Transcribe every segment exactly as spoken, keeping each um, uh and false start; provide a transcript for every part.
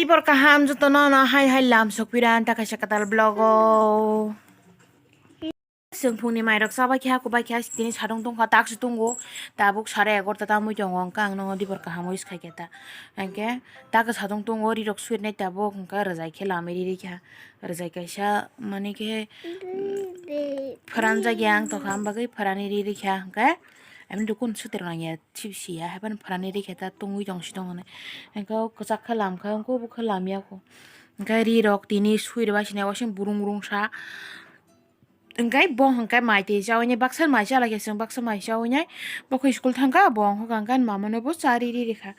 Tibor kaham jotono no hai hai lam sokpira ta kaisa kwtal vlog o. Chwng phungni mairok chabai kha, kubai kha, tini satung tongkha, tak se tongo. Tabuk sare egarota ta mui tongo, hwnkhe ang nono dibor kaham wish khaikha ta. Hwnkhe tak satung tongo, rirok suinai tabuk, hwnkhe rwjai khe lamwi riri kha. Rwjai kaisa, mani khe, pharanjak ya ang tongkha, ang bagwi pharani riri kha, hwnkhe. Aboni dukun suter nang ya, chip si ya, haibano pharani rikhe ta tongwi tong si tong hinwi. Hwnkhe o kwchak khe lam kha, hwnkhe obo khe lam ya kho. Hwnkhe ri rok tini sui rwbai sinai, oisin burung burung sa. Hwnkhe bo hwnkhe mai twi chaui nai, baksa mai chala khe chwng baksa mai chaui nai. Bo khe school thang kha, bo wng kha hwnkhe ani mama no bo cha ri ri rikha.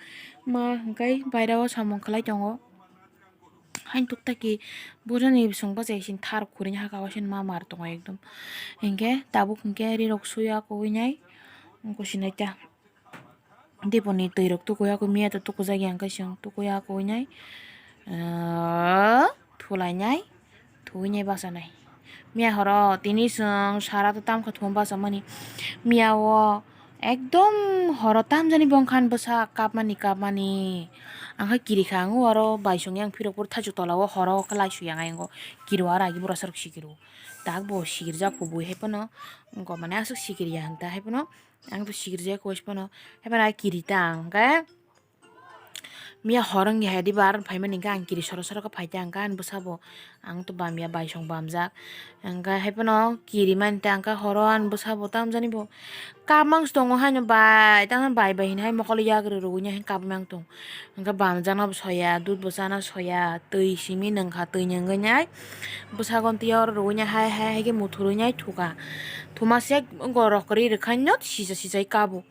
Ma hwnkhe baira o samung khlai tongo. Hain tuk taki bujani bising bachai sin thar khurui haka wasin ma mar tongo ekdom. Hinkhe tabuk hinkhe rirok suya kuinai kusinai ta. Diponi twi rok tukuya ku miya to tukujak yang kaisa tukuya kuinai. Thulainai thuinai bachanai. Miya horo tini chwng sara to tamkha thum bachamani. Miya o ekdom horo tamjani bongkhan bwsa kapmani kapmani. Ang khe kiri kha, ang aro bai songya ang phirok phuru thaichuk tola o horo khe lai suya ang ayang o. Kiri o aro agi bwrasa rok sikiro. Tak bo sikirjak kubui hai phano. Wngkha mane aswk sikirya hwn ta hai phano. Ang to sikirjak kubui phano. Hai phano kiri ta ang khe. Miya hor wngya hai diba aro phaimani hwnkhe ang kiri soro soro khe phaikha hwnkhe ani bwsabo ang to bamya baisong bamjak hwnkhe haiphano kiri mani ta hwnkhe horo ani bwsabo tamjani bo kap mangsi tongo haino bai tamo bai bai hinwi hai mokol yagra rwui nai kap mang tong hwnkhe bamjaknabo soya dudh bo chana soya twi simi nwngkha twi nwngwi nai bwsakon twi oro rwui nai hai hai hai khe muthurwi nai thuka thuma se gorok kwrwi rwkhaino sisa sisai kabo.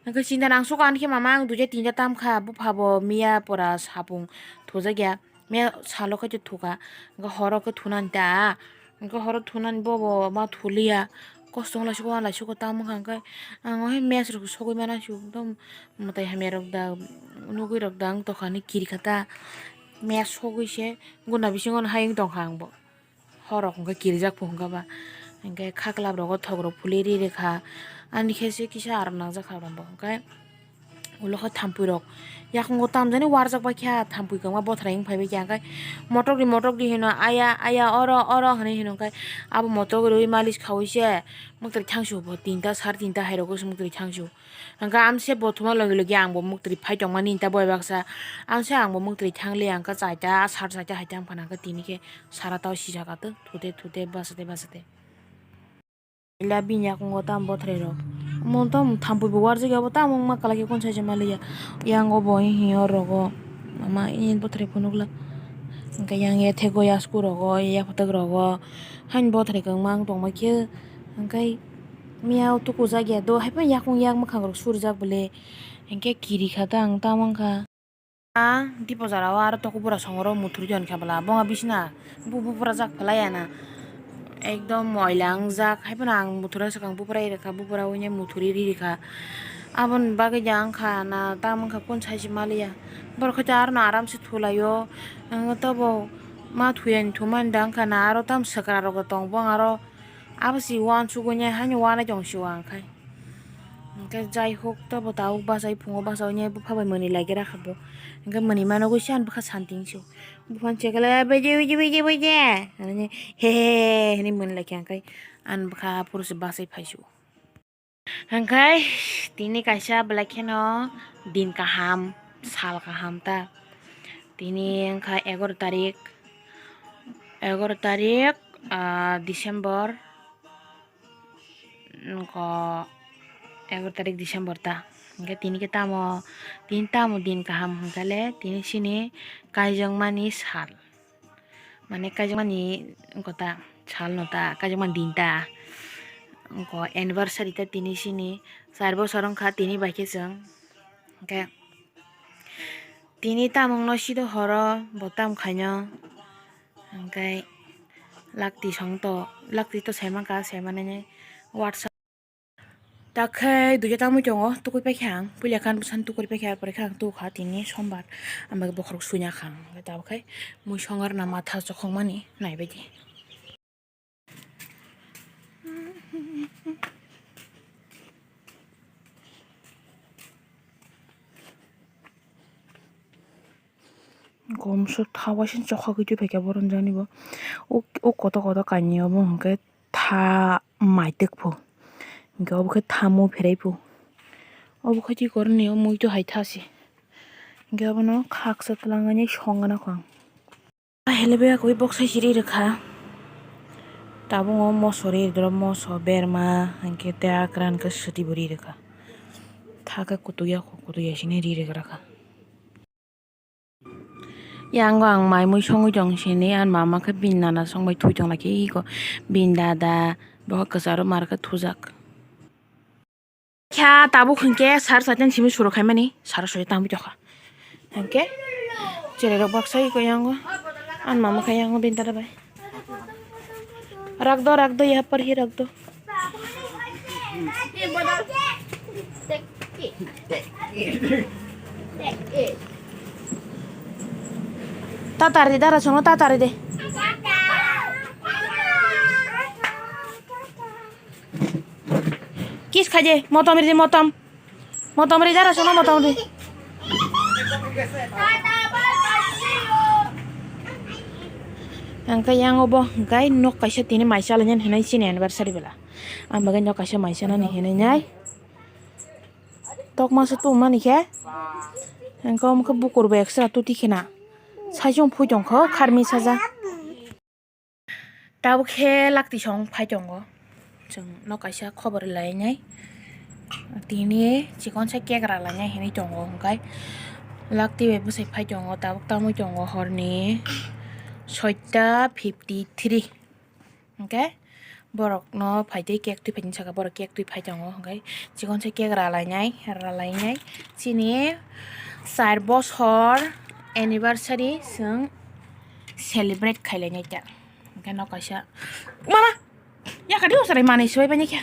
Hwnkhe sinta nang suka ani khe mama ang duija tinta tam kha, bupha bo miya pora sapung thujakya, miya salo khe thuka, hwnkhe horo khe thunani ta, hwnkhe horo thunani bobo ma thuliya, kosto wng laisugo wng laisugo tam wngkha, hwnkhe ang o hai mess rok sogwi mana sio, ekdom mwtai hamya rok da, nugwi rok da wng tongkha hinwi kirikha ta, mess sogwi se guna bisingo no hai wng tongkha ang bo. Horok hwnkhe kirijak phu hwnkha ba, hwnkhe khaklap rogo thok rok phuli ri rikha, ani khe se kisa aram nangjak kha bo hwnkhe ulo khe thampui rok yakungo tamjani warjak bai kha, thampui kwbangma bothrai wng phai bai kha, hwnkhe motok di motok di hino aya aya oro oro hinwi hino, hwnkhe abo motok rwi malis khaui se mwktwi thangsu bo tinta sar tinta hai rogo se mwktwi thangsu. Hwnkhe amse bo thuma logi logi ang bo muktwi phai tongmani hinta boi baksa. Amse ang bo muktwi thang li ang khe chaita sar chaita hai tang phano hwnkhe tini khe sara tao sijak atwk thute thute bachate bachate. Ila bini yakungo tamo bothrai rok. Omo tamo thampui bo warjak ya bo tamo wngma kwlai khe kunsa se maliya. Yang o bo hiyo rogo ama ini bothrai phunukla. Hwnkhe yang ya thego yasku rogo yaphatok rogo haini bothrai kwbangma wng tongma khe hwnkhe. Miya o tukujak ya do, hai phano yakung yak mwkhang rok surjak bole, hinkhe kiri kha ta ang ta mankha. A Dipo jara o aro tokobura songoro muthuri jon kha bwla, bonga bisina bu bupra jak phalai ya na, ekdom moila wngjak, hai phano ang muthura swkang bupra ri rwkha, bupra wi nai muthuri ri rwkha, aboni bagwi de ang kha na ta mankha kun sai se maliya, borok khe ta aro no aram se thulai o, ang tobo ma thuyani thumani da wngkha na aro tamo swkra rok bo tong bo aro. Abo si uansugwi nai haino uanai tong si uang khai. Hwnkhe jai hok tobo tabuk bachai phungo bachaui nai bupha bai mwnwi lai khe rakha bo. Hwnkhe mwnwi mano gwi se ani bwkha santi wngsi o. Buphang chekle beje beje beje beje hinwi he he he hinwi mwnwi lai khe hwnkhe ani bwkha phuru se bachai phai si o. Hwnkhe tini kaisa belai kheno din kaham, sal kaham ta. Tini wngkha egaroh tarik, egaroh tarik, ah, December, wngkha egaroh tarik December ta. Hwnkhe tini khe tamo, tini tamo din kaham hwnkhe le tini chini kaijakmani sal. Mane kaijakmani wngkha ta, sal no ta, kaijakmani din ta. Wngkha anniversary ta tini chini, char bosor wngkha tini bai khe chwng. Hwnkhe tini tamungno sido horo bo tam khaino. Hwnkhe lakti song to, lakti to sai mankha, sai manani WhatsApp. Takhe duiya tamwi tongo, tukui paikha ang, puila khan bwsani tukui paikha, arpore khe ang tukha tini sombar, ang bai bokhorok suina kha ang, tabukhe mui songar na matha chokhokmani naibaidi. Komso tha waisa chokha gwi twi phaikha borok jani bo. O, o koto koto kainwi obo hwnkhe tha maitok pho. Hwnkhe obo khe tha mu pherai pho. Obo khe twi koroni o muito hai tha se. Hwnkhe obono khaksa twlangani songna kho ang. Helebya koi boksai siri rwkha. Tabungo moso ri rwkha, moso berma hwnkhe tei akran khe swtwi bo ri rwkha. Tha khe kutuya kho, kutuya sini ri rwkha. Yango ang mai mui songwi tong sini, ani mama khe bini nana songbai thwi tong lai khe iko bini dada bo kwcharo mar khe thujak. Kha tabuk hwnkhe sar saitan simi suru khaimani sara suri tangwi tokha. Hwnkhe cherai rok baksa iko yango ani mama khe yango bini dada bai. Rakdo, rakdo, yapar hi rakdo. Tatari de, dara sono tatari de. Kiss khaje, motom ridi, motom. Motom ri dara sono motom ri. Hwnkhe yang obo hwnkhe nok kaisa tini mai chalainani hinwi chini anniversary bela. Ang bagwi nok kaisa mai chanani hinwi nai. Tokma se tongmani khe. Hwnkhe omo khe bukur bai extra tuti khena. Saichung phui tongkho kharmi saja. Tabuk khe lakti song phai tongo, chwng no kaisa khobor lainai, tini chikon sa cake ra lainai hinwi tongo, hwnkhe lakti bai bwsai phai tongo, tabuk tamwi tongo horni soita fifty three, hwnkhe borok no phai twi cake twi phai saka borok cake twi phai tongo, hwnkhe chikon sa cake ra lainai, ra lainai chini char bosor anniversary chwng celebrate khai lainai ta. Hwnkhe nok kaisa, mama, yakari o chwrai manwi swbai bai khe.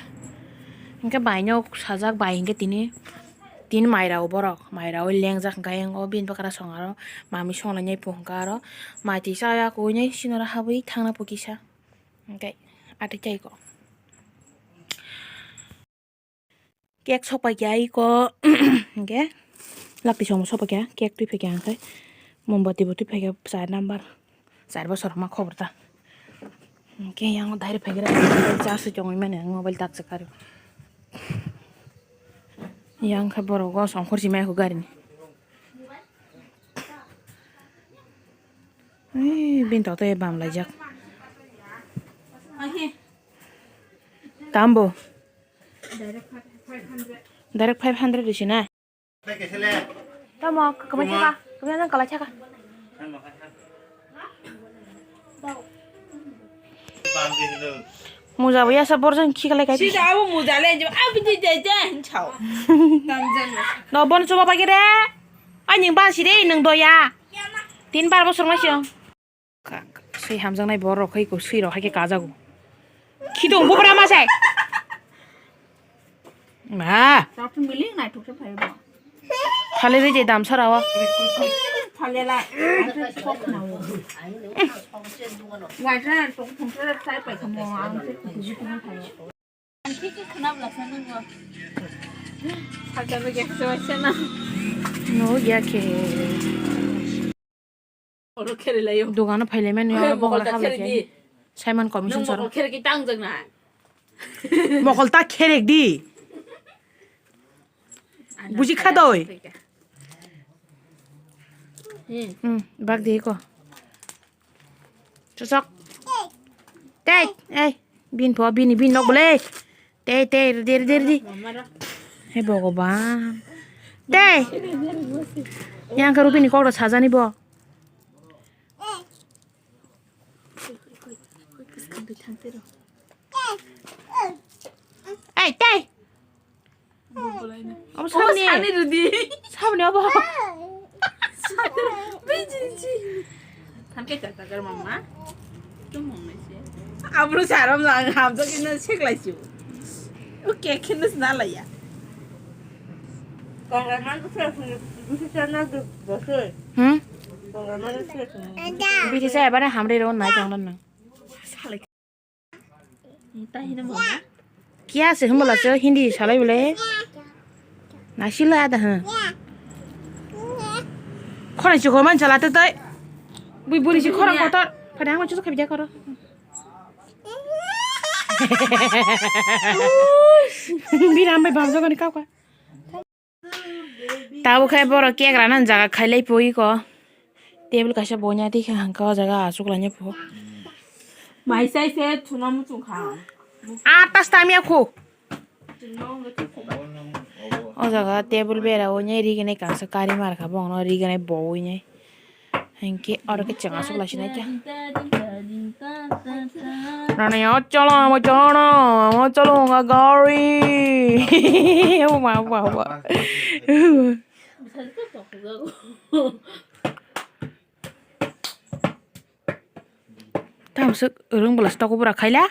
Hwnkhe bai no sajak, bai hwnkhe tini, tini mai rao borok, mai rao lengjak hwnkhe ayang o bini bwkra song aro mami song lainai po hwnkhe aro mai twi cha ya koi nai sini oro habwi thangna po kisa. Hwnkhe atwi tei ko. Cake sokpai kha iko, hwnkhe lakti songbo sokpai kha, cake twi phaikha, hwnkhe mombati bo twi phaikha, char number, char bosor ma khobor ta. Hwnkhe yang direct phaigra, charge se chongwi mani ang mobile tak se kari. Yang khe borok o songkhor si mai kho gari ni. Ei, bini tokto bam laijak. Tambo. Direct five hundred risi na. Tamo, kamai thaka, kamai nang kalai thaka. Muja bo yasa borjang khikalai kai. Sida abo muja le, abo di de de, chao. Tamjan. No bon chuba bagi re. Ai ning ba si re nang doya. Tin bar bosor ma siang. Ka-, ka-, swi hamjaknai borok rok hai ko swi rok hai khe kajago. Khidong bubra ma sai. Ma. Chak thum bili nai thuk se phai bo. Phale ri je dam sara o. Phale la. Wai sa thum thum se sai pai khamo ang se thum thum phai. Nugya khe. Dogano phailai mani oro bokhorok hablai khe. Simon commission soro. Mokol ta kherek di. Buji kha doi. Hmm, bak di ko. Chosok. Tei, ei, bin pho, bini, bin nok bole. Tei, tei, ridi, ridi, ridi. He Bhogoban. Tei. Yang khe Rubini kok rok sajani bo. Ei, tei. Obo saboni. Saboni obo. Thanke tata kar mama. Tum mong nai se. Abro saram lang ham to kino seklai chu. O cake kino sna laya. Kongrai man to se, se na do, do se. Hmm? Kongrai man to se. Biri sa ebare hamre ro nai tong nang. Kya se hwnbwla se Hindi salai bwle. Nasila da ha. Khorang chukho man chala te tai. Bui buri si khorang kotor. Pada ang machu khabi jakoro. Biram bai bang jogani kau ka. Tabo khai borok cake rana jaga khailai pui ko. Table kaisa bonya twi kha hangka o jaga aswk lainai pho. Mai sai se thuna muchung kha. Atas tamya khu. O jaga table bera o nyai rignai kangsa kari mar kha bongno rignai bo o nyai. Hinkhe oro khe chwng aswk lai sinai khe. Nani o cholo, amo cholo, amo cholo, nga gari. Uma, uma, uma. Tamswk rwng bwla stock bwra khaila.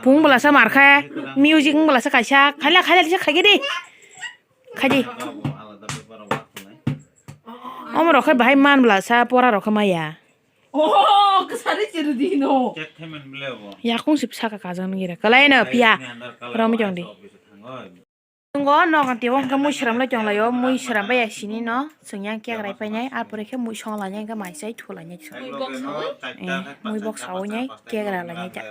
Pung bwla sa mar khe, music wng bwla sa kaisa, khaila, khaila, khaisa khaigedi. Khaidi. Omo rok khe bahai man bwla sa pora rok khe maya. Oh, kwsari chirudi no. Yakung sip saka kajang ngira. Kalai no piya. Rom jong di. Ngo no ganti wong khe mui sram lai jong layo, mui sram bai sini no. Sengya kek rai painai, apore khe mui song lainai khe mai sai thu lainai. Mui bok sawi nai kek ra lainai ta.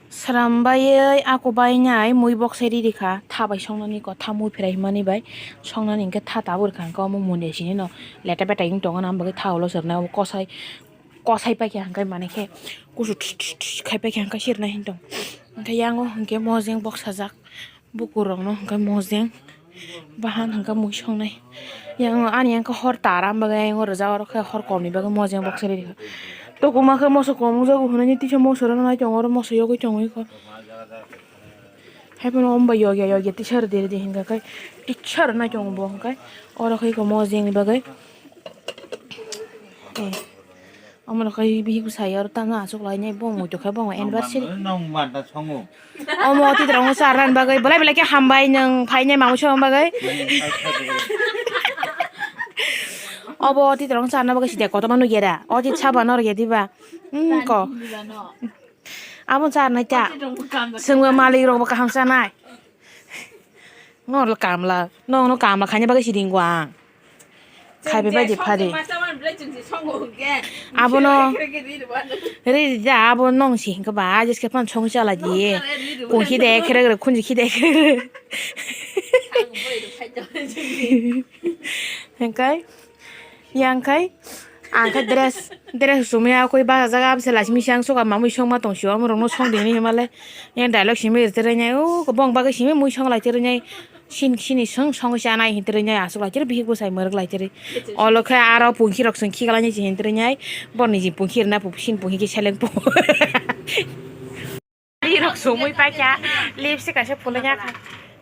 Sram baiwi ako bainai mui bok se riri kha, tha bai songnani ko, tha mui pherai himani bai songnani hinkhe tha tabwi rwkha, hinkhe omo muni sini no leta beta wng tongo, nang bagwi tha ulo sirnai, omo kosai, kosai paikha hinkhe mani khe kusu this this this khai paikha hinkhe sirnai hin tong. Hinkhe yango hinkhe mojeng bok sajak. Bukurokno hwnkhe mojeng, bahang hwnkhe mui songnai. Yang ani yang khe hor tara bagwi ayang o rijak, oro khe hor komni bagwi mojeng boksa riri kha. Tokuma khe moso kom wngjago hwnwi tisa moso rwna nai tongo, oro moso yogwi tongwi kho. Haiphano omo bai yogya yogya tisa rwdi rwdi hinkha khe tisa rwna tongo bo hinkhe oro khe kho mojengni bagwi. Eh. Omo no khai bihik bwsai aro tamo aswk lai nai bo muitu khe bo anniversary. Nong manta songo. Omo titrong charna bagwi belai belai khe hambai nwng phainai mamung song bagwi. Obo titrong charna bagwi side kotorma nugya da. O tit saba nw rwgya diba? Hmm, ko. Abo charnai ta. Sengba malik rok bo kaham chanai. Nor kamla, nong no kamla khaina bagwi si ringwa ang. Khaibai bai de phari. Abono riri da abo nong si hinkhe ba ajis khe phan song chala di. Kungsi de khere khere khunji khi de khere. Hinkhe. Yang khai, ang khai dress, dress chumui ya koi bachajak, abse lachimi siang suka mamui songma tong sio, amorokno song dini himale. Yang dialogue simi rwtwrwi nai, o bong bagwi simi mui song lai twrwi nai, sin sini song song chanai hintrwi nai, aswk lai twrwi bihik bwsai mwrwk lai twrwi. Olo khe aro pungkhirok chwng khiklai nai hintrwi nai, borni ji pungkhir na sin pungkhir khe seleng po. Rirok sumui paikha, lipstick kaisa phulwi nya kha.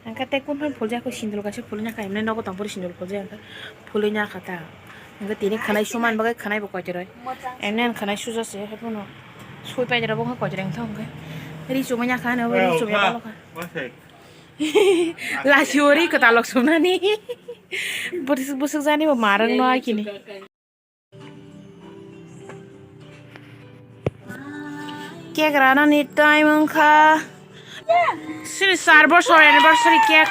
Hwnkhe tei kun phai phuljakha, sindul kaisa phulwi nya kha, emne nogo tongphuru sindul phuljakha, phulwi nya kha ta. Hwnkhe tini khwnai suman bagwi khwnai bo koitoroi. Emne ang khwnai suja se, haiphano sui paidero bo wngkha koitoroi wngkha hwnkhe. Ri chumui nya kha, hwnwi ri chumui ya palo kha. Lachio ri kwtalok sumnani. Bwswk, bwswk jani bo marwng no akini. Cake ranani time wngkha. Sini char bosor anniversary cake.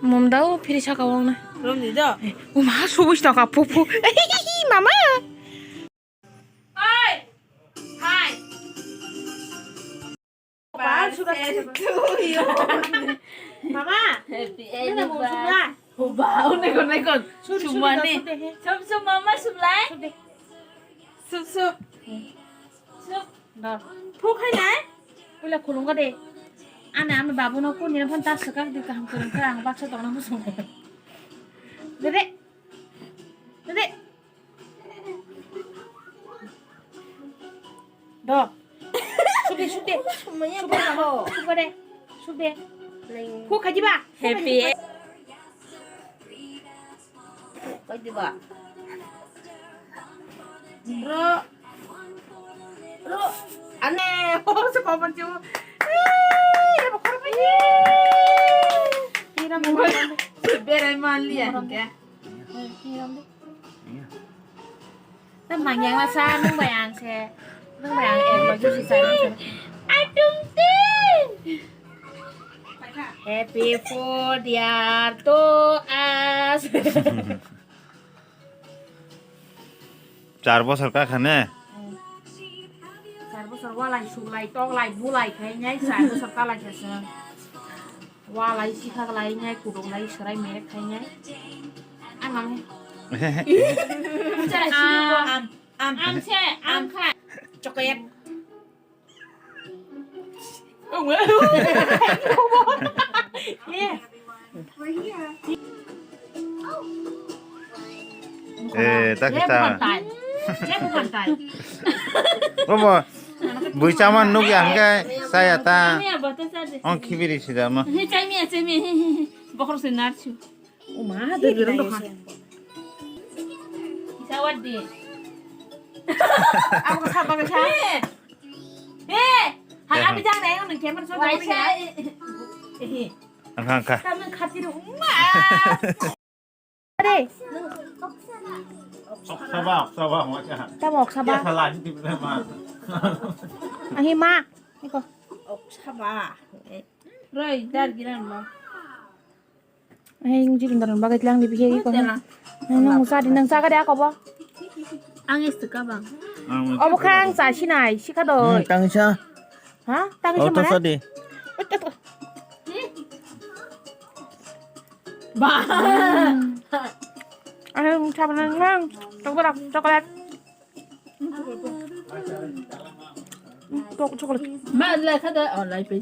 Mumdao phiri saka wngna. Romni do. Uma subui saka pupu. Mama. Oi. Hi. Mama, happy anniversary. Sumani. Sum, sum, mama, sum lai. Sum, sum. Sum. Phu khai nai? Pula khulungo de. Ana, ama babu no kuni na phone ta swkak di kaham kwrwng khe ang baksa tongna muchung. Dede. Dede. Do. Sukde, sukde. Sukde, sukde. Sukde. Hu khaji ba? Happy. Khaji ba? Bro. Bro. Ane, oh, sepapan cuma. Eh, apa korban? Hiram. Berai malian ya. Hiram. Iya. Ta mangyang la sa nung bai ang se. Nung bai ang ek lo juice sa nung se. Atung ting. Happy fourth year to us. Char bosor ka khane? Char bosor walai suklai toklai bulai khainai char bosor kalai khaswng. Walai sikhaklai nai kuduklai swrai merek khainai. Ang ang. Chara sini ko. Am, am, am se, am kha. Chocolate. Eh, tak kita. Bobo, bui chaman nuk ya hingke saya ta. Ong khibiri sida ma. Bokhor se narchu. Uma, dui birong dukha. Isa wadi. Abo ka sapa ka sa? He. He. Hai, abi jang dai, nang camera sa. Wai sa. He. Angka, angka. Kami khatir uma. Ade. Oksaba, oksaba, macam. Tamo oksaba. Ya, salah, ini benar, Ma. Ahi, Ma. Iko. Oksaba. Roi, dar giran, Ma. Ai, wng chikon daron bagwi tlang di bihe iko. Tela. Nang nang sa di nang sa ka de ako bo. Ang este ka bang. Obo kha ang sa sinai sikha do. Hmm, tangsa. Ha? Tangsa mana? Auto sa di. Ba. Ang sa mana nang? Chocolate, chocolate. Chocolate. Ma lai kha da, oh, lai pe.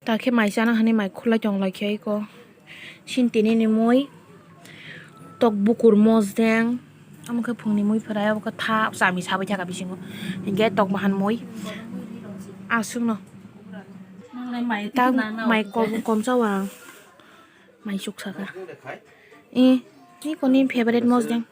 Ta khe mai chana hwnwi mai khulai tong lai khe iko. Sini tini ni mui. Tok bukur mosdeng. Amo khe phungni mui phwrai, abo khe tha chami sabai thaka bisingo. Hinkhe tok bahan mui. Aswkno. Ta mai kom, kom chawa. Mai chuk saka. Eh, iko ni favorite mosdeng.